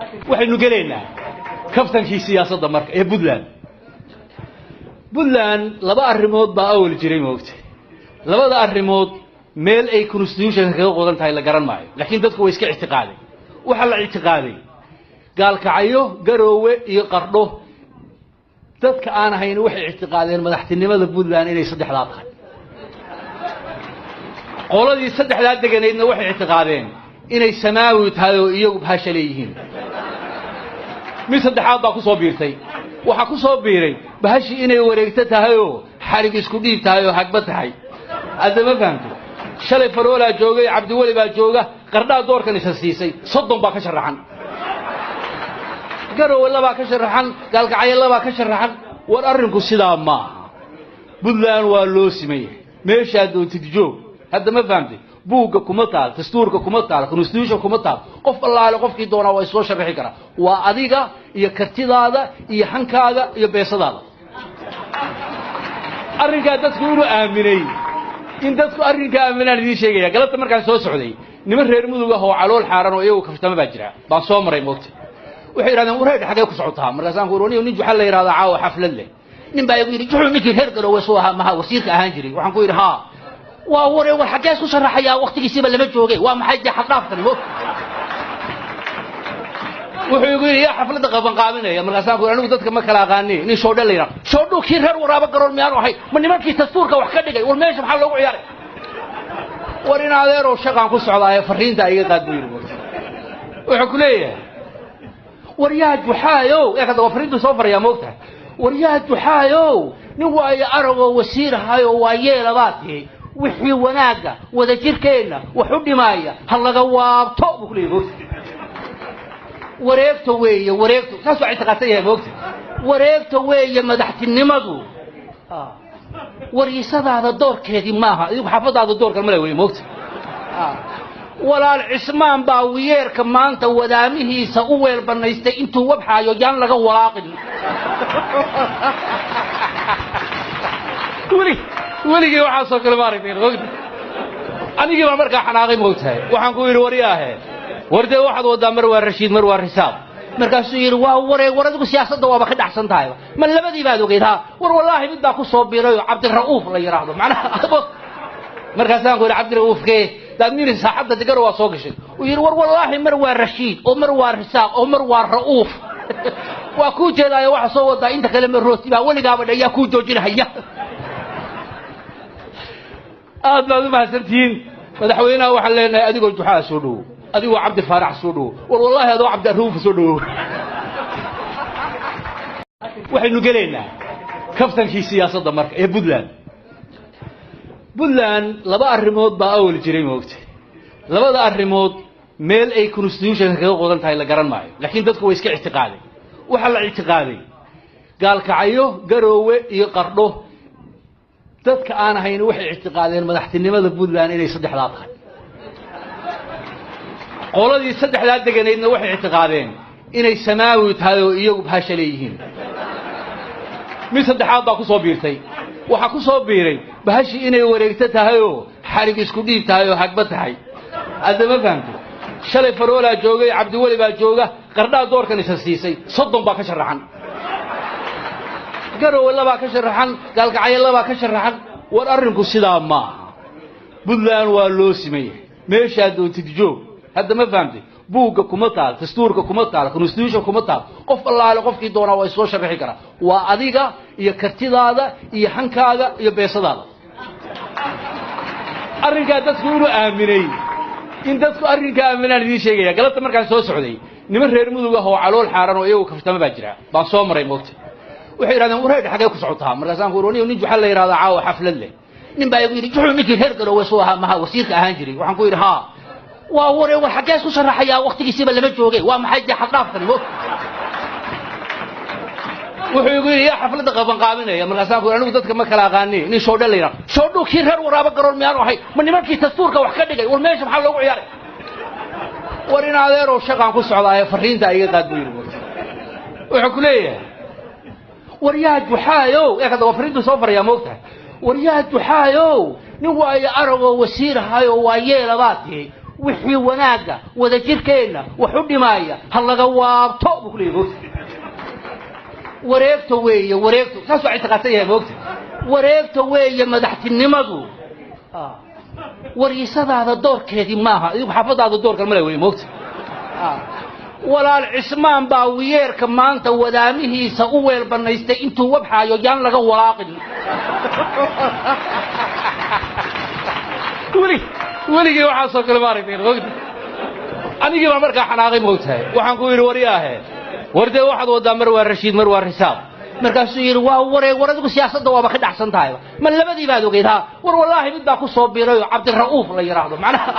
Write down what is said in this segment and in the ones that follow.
Waxaynu gelaynaa kaftankii siyaasadda marka ee Puntland. Puntland laba arrimood baa awal jiray, moogta. Labada arrimood meel ay constitutionka kaga qodan tahay la garan maayo, laakiin dadku way iska ictiqaaday. Waxaa la ictiqaaday Gaalkacyo, Garoowe iyo Qardho dadka aan ahayn waxay ictiqaadeen madaxtinimada Puntland inay saddexdaa tahay. Qoladii saddexdaa deganaydna waxay ictiqaadeen inay samaawi tahay oo iyagu bahasha leeyihiin. Mid saddexaad baa ku soo biirtay. Waxaa ku soo biiray bahashii inay wareegto tahay oo xarig isku dhiib tahay oo hagba tahay. Hadda ma fahamtay? Shalay Faroolaa joogay, Cabdiweli baa jooga, Qardhaa doorkan isa siisay, 30 baa ka sharaxan, Garowe labaa ka sharaxan, Gaalkacyo labaa ka sharaxan. War arrinku sidaa maaha. Puntland waa loo siman yahay, meeshaad doontid joog. Hadda ma fahamtay? Buugga kuma taal, dastuurka kuma taal, constitution kuma taal. Qof allaale qofkii doonaa waa isoo sharaxi karaa. Waa adiga iyo kartidaada iyo hankaaga iyo beesadaada. Arrinkaa dadku inuu aaminay, in dadku arrinkaa aaminaan idiin sheegaya. Galabta markaan soo socday, niman reer Mudug ah oo calool xaaran oo iyagu kaftama baa jira baan soo maray, moogta. Waxay yidhahdeen, "Wareedh, xaggee ku socotaa?" Markaasaan ku uri, "Nin Juxa la yidhahdaa caawa xaflad leh." Nin baa igu yidhi, "Juxu ninkii reer Garoowe soo ahaa maha, wasiirka ahaan jiray?" Waxaan ku yidhi, "Haa." "Waa waree, war xaggee isku sharaxayaa? Waqtigiisiiba lama joogay. Waa maxay dee xaddhaafkani?" Mo wuxuu igu yidhi, "Yaa xafladda qabanqaabinaya?" Markaasaan ku yidhi, "Anigu dadka ma kala aqaani. Nin Shoodhe la yidhahdo." "Shoodhu kii reer Waraabo Garoon miyaanu ahay? Ma nimankii dastuurka wax ka dhigay? War meesha maxaa loogu ciyaaray? War in adeerow shaqaan ku socdaaye, fariinta iga qaad," buu yidhi. Wuxuu ku leeyahay, "War yaa Juxaayow," ee hadda waa fariintuu soo farayaa, moogtahay. "War yaa Juxaayow, nin waayo aragoo wasiir ahayoo waa yeelabaad tihi, wixii wanaagga wadajirkeenna wax u dhimaaya ha laga waabto," buu ku leeyahay, moogta. Wareegto weeye, wareegto saas waa ictiqaadsan yahay, moogta. Wareegto weeye madaxtinimadu, wariisadaada doorkeedii maaha, idigu xaafadaada doorkan male wey, moogta. Walaal Cismaan baa wiyeerka maanta wadaamihiisa u weel banaystay intuu wabxaayo, yaan laga walaaqin. Weligii waxaasoo kale ma aragtay, moogta. Anigii baa markaa xanaaqay, moogtahay. Waxaan ku yidhi, "Waryaahe, war dee waxaad waddaa mar waa Rashiid, mar waa Risaab." Markaasuu yidhi, "Waa wareeg, war adigu siyaasadda waaba ka dhacsan tahay, ma labadii baad ogeyd?" Ha, war wallaahi mid baa ku soo biirayoo Cabdira'uuf la yidhaahdo macnaha. Markaasaan ku yidhi, "Cabdira'uufkee daadmini saaxadda digaro waa soo gashay?" Uu yidhi, "War wallaahi mar waa Rashiid oo mar waa Risaaq oo mar waa Ra'uuf, waa kuu jeedaayo waxa soo wadaa inta kale ma rooti baa weligaaba dhayaa kuu joojinahaya." Aad baad u mahadsantihiin. Madaxweynaha waxaan leenahay, adigoo Juxaa soo dhowow, adigoo Cabdi Faarax soo dhowow, war wallaahi adoo Cabdiruufa soo dhowow. Waxaynu gelaynaa kaftankii siyaasadda marka ee Puntland. Puntland laba arrimood baa awal jiray, moogta. Labada arrimood meel ay constitutionka kaga qodan tahay la garan maayo, laakiin dadku way iska ictiqaaday. Waxaa la ictiqaaday Gaalkacyo, Garoowe iyo Qardho dadka aan ahayn waxay ictiqaadeen madaxtinimada Puntland inay saddexdaa tahay. Qoladii saddexdaa deganaydna waxay ictiqaadeen inay samaawi tahay oo iyagu bahasha leeyihiin. Mid saddexaad baa ku soo biirtay. Waxaa ku soo biiray bahashii inay wareegto tahay oo xarig isku dhiib tahay oo hagba tahay. Hadda ma fahamtay? Shalay Faroolaa joogay, Cabdiweli baa jooga, Qardhaa doorkan isa siisay, 30 baa ka sharaxan, Garowe labaa ka sharaxan, Gaalkacyo labaa ka sharaxan. War arrinku sidaa maaha. Puntland waa loo siman yahay, meeshaad doontid joog. Hadda ma fahamtay? Buugga kuma taal, dastuurka kuma taal, constitution kuma taal. Qof allaale qofkii doonaa waa isoo sharaxi karaa. Waa adiga iyo kartidaada iyo hankaaga iyo beesadaada. Arrinkaa dadku inuu aaminay, in dadku arrinkaa aaminaan idiin sheegaya. Galabta markaan soo socday, niman reer Mudug ah oo calool xaaran oo iyagu kaftama baa jira baan soo maray, moogta. Waxay yidhahdeen, "Wareedh, xaggee ku socotaa?" Markaasaan ku uri, "Nin Juxa la yidhahdaa caawa xaflad leh." Nin baa igu yidhi, "Juxu ninkii reer Garoowe soo ahaa maha, wasiirka ahaan jiray?" Waxaan ku yidhi, "Haa." "Waa waree, war xaggee isku sharaxayaa? Waqtigiisiiba lama joogay. Waa maxay dee xaddhaafkani?" Mo wuxuu igu yidhi, "Yaa xafladda qabanqaabinaya?" Markaasaan ku yidhi, "Anigu dadka ma kala aqaani. Nin Shoodhe la yidhahdo." "Shoodhu kii reer Waraabo Garoon miyaanu ahay? Ma nimankii dastuurka wax ka dhigay? War meesha maxaa loogu ciyaaray? War in adeerow shaqaan ku socdaaye, fariinta iga qaad," buu yidhi. Wuxuu ku leeyahay, "War yaa Juxaayow," ee hadda waa fariintuu soo farayaa, moogtahay. "War yaa Juxaayow, nin waayo aragoo wasiir ahayoo waa yeelabaad tihi, Wixii wanaagga wadajirkeenna wax u dhimaaya ha laga waabto buu ku leeyahy, moogta. Wareegto weeye, wareegto saasuu ictiqaadsan yahay, moogta. Wareegto weeye madaxtinimadu, wariisadaada doorkeedii maaha, idigu xaafadaada doorkan male wey, moogta. Walaal Cismaan baa wiyeerka maanta wadaamihiisa u weel banaystay intuu wabxaayo, yaan laga walaaqin. Welig weligii waxaasoo kale maaragtay, mogta. Anigii baa markaa xanaaqay, moogtahay. Waxaan ku yidhi waryaahe, war dee waxaad waddaa mar waa Rashiid, mar waa Risaab. Markaasuu yidhi waa wareeg, war adigu siyaasadda waaba ka dhacsan tahayba, ma labadii baad ogeyd? Ha, war wallaahi mid baa ku soo biirayoo Cabdira'uuf la yidhaahdo macnaha.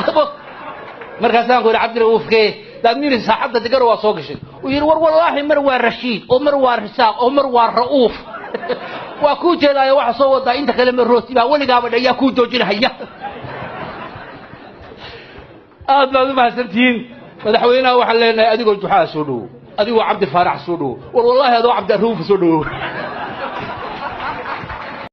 Markaasaan ku yidhi Cabdira'uufkee daadmiri saaxadda degaro waa soo gashay? Uu yidhi war wallaahi mar waa Rashiid oo mar waa Risaaq oo mar waa Ra'uuf, waa kuu jeedaayo waxa soo wadaa inta kale ma rooti baa weligaaba dhayaa kuu joojinahaya. Aad baad u mahadsantihiin. Madaxweynaha waxaan leenahay adigoo Juxaa soo dhowow, adigoo Cabdi Faarax soo dhowow, war wallaahi adoo Cabdira'uuf soo dhowow.